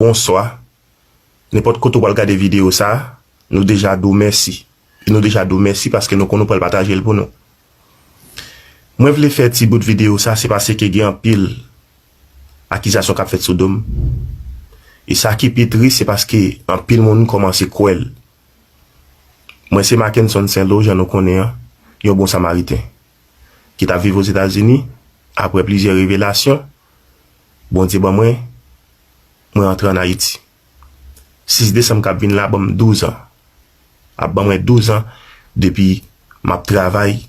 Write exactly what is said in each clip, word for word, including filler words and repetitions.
bonswa. Nenpòt kote w pral gade videyo sa, nou deja di w mèsi. E nou deja di w mèsi paske nou konn ou pral pataje l pou nou. Mwen vle fè ti bout videyo sa, se paske gen anpil akizasyon k ap fèt sou do m. E sa ki pi tris, se paske anpil moun kòmanse kwè l. Mwen se Mackenson Saint-Lo, jan nou konnen an, yon bon Samariten, ki t ap viv Ozetazini. Apre plizyè revelasyon, Bondye ban mwen, mwen antre ann Ayiti. Sis desanm k ap vin la ban m douz an. Ap ban mwen douz an depi m ap travay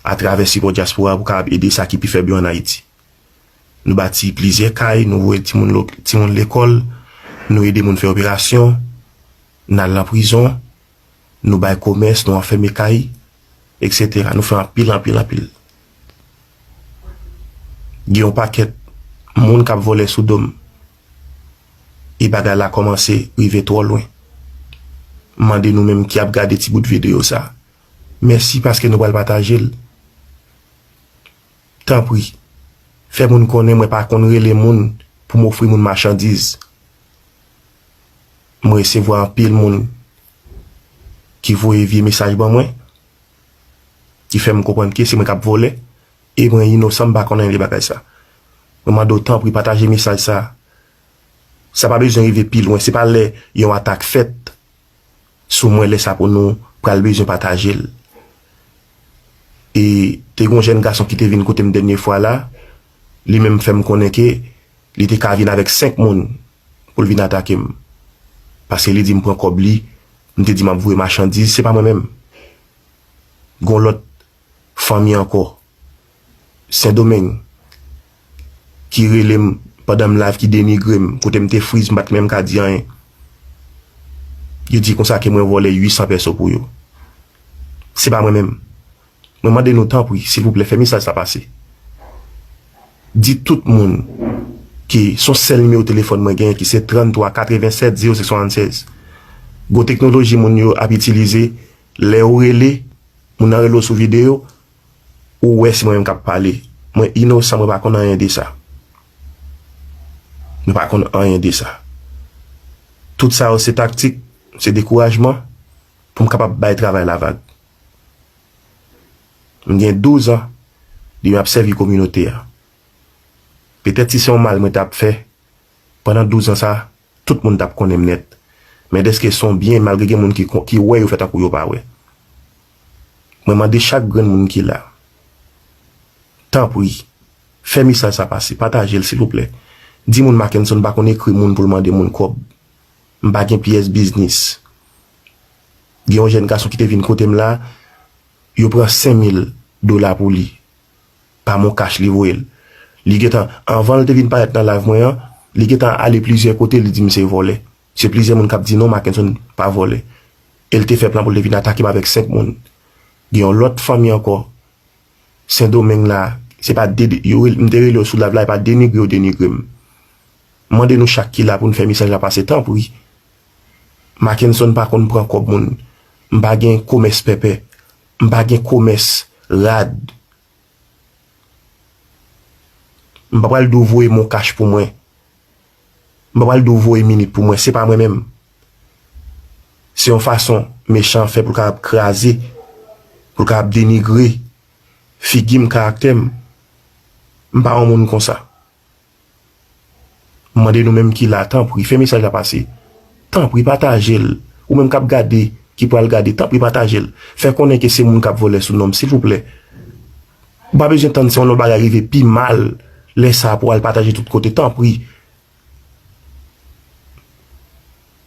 atravè sipò dyaspora pou kapab ede sa ki pi fèb yo ann Ayiti. Nou bati plizyè kay, nou voye timoun lo-, timoun lekòl, nou ede moun fè operasyon, n al nan prizon, nou bay komès, nou anfème kay, etsetera. Nou fè anpil, anpil, anpil. Gen yon pakèt moun k ap vòlè sou do m. E bagay la kòmanse rive twò lwen. M mande nou menm ki ap gade ti bout videyo sa, mèsi paske nou pral pataje l. Tanpri, fè moun konnen mwen pa konn rele moun pou m ofri moun machandiz. Mwen resevwa anpil moun ki voye vye mesaj ban mwen, ki fè m konprann ke se mwen k ap vòlè, e mwen inosan, m pa konn anyen de bagay sa. Mwen mande w tanpri pataje mesaj sa. Sa pa bezwen rive pi lwen, se pa lè yon atak fèt sou mwen lè sa pou nou pral bezwen pataje l. E te gen yon jèn gason ki te vin kote m dènye fwa la, li menm fè m konnen ke li te ka vin avèk senk moun pou l vin atake m. Paske li di m pran kòb li, m te di m ap voye machandiz, se pa mwen menm. Gen yon lòt fanmi ankò, Sendomeng, ki rele m pandan m live, ki denigre m, kote m te friz, m pa t menm ka di anyen. Yo di konsa ke mwen vòlè uit san pèso pou yo. Se pa mwen menm. Mwen mande nou tanpri, silvouplè, fè mesaj sa pase. Di tout moun ke se yon sèl nimewo telefòn mwen genyen ki se tranntwa katrevensèt zewo senk swasannsèz. Gwo teknoloji moun yo ap itilize, lè ou rele, moun nan rele w sou videyo, ou wè se mwen menm k ap pale. Mwen inosan, mwen pa konn anyen de sa. Mwen pa konn anyen de sa. Tout sa yo se taktik, se dekourajman pou m kapab bay travay la vag. M gen douz an depi m ap sèvi kominote a. Petèt si se yon mal mwen t ap fè, pandan douz an sa, tout moun t ap konnen m nèt. Men dèske se yon byen, malgre gen moun ki kon-, ki wè yo fè tankou yo pa wè. Mwen mande chak grenn moun ki la, tanpri, fè mesaj sa pase, pataje l silvouplè. Di moun Mackenson pa konn ekri moun pou l mande moun kòb. M pa gen pyès biznis. Gen yon jèn gason ki te vin kote m la, yo pran senk mil dola pou li. Pa MonCash li voye l. Li gentan, anvan l te vin parèt nan live mwen an, li gentan ale plizyè kote, li di m se vòlè. Se plizyè moun k ap di non, Mackenson pa vòlè. E l te fè plan pou l te vin atake m avèk senk moun. Gen yon lòt fanmi ankò, Sendomeng la, se pa de, yo, m te rele yo sou live la, e pa denigre yo denigre m. M mande nou chak ki la pou n fè mesaj la pase, tanpri. Mackenson pa konn pran kòb moun. M pa gen komès pèpè. M pa gen komès rad. M pa pral di w voye MonCash pou mwen. M pa pral di w voye minit pou mwen. Se pa mwen menm. Se yon fason mechan fè pou l kapab kraze, pou l kapab denigre figi m, karaktè m. M pa yon moun konsa. M mande nou menm ki la, tanpri, fè mesaj la pase. Tanpri, pataje l. Ou menm k ap gade, ki pral gade, tanpri, pataje l. Fè konnen ke se moun k ap vòlè sou non m, silvouplè. Ou pa bezwen tann se yon lòt bagay rive pi mal, lè sa a pou w al pataje tout kote, tanpri.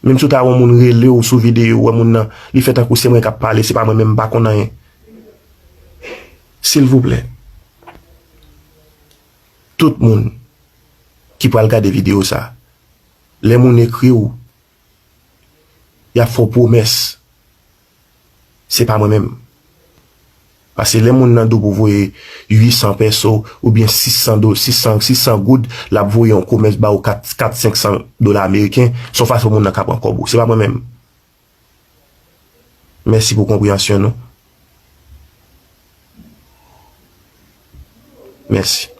Menm si w ta wè yon moun rele w sou videyo, ou wè moun nan, li fè tankou se mwen k ap pale, se pa mwen menm, m pa konn anyen. Silvouplè. Tout moun ki pral gade videyo sa, lè moun ekri w, y ap fè w pwomès. Se pa mwen menm. Paske lè moun nan di w pou voye uit san pèso oubyen sis san do-, sis san, sis san goud, l ap voye yon komès ba w kat, kat, senk san dola ameriken, se yon fason moun nan ka pran kòb ou. Se pa mwen menm. Mèsi pou konpreyansyon nou. Mèsi.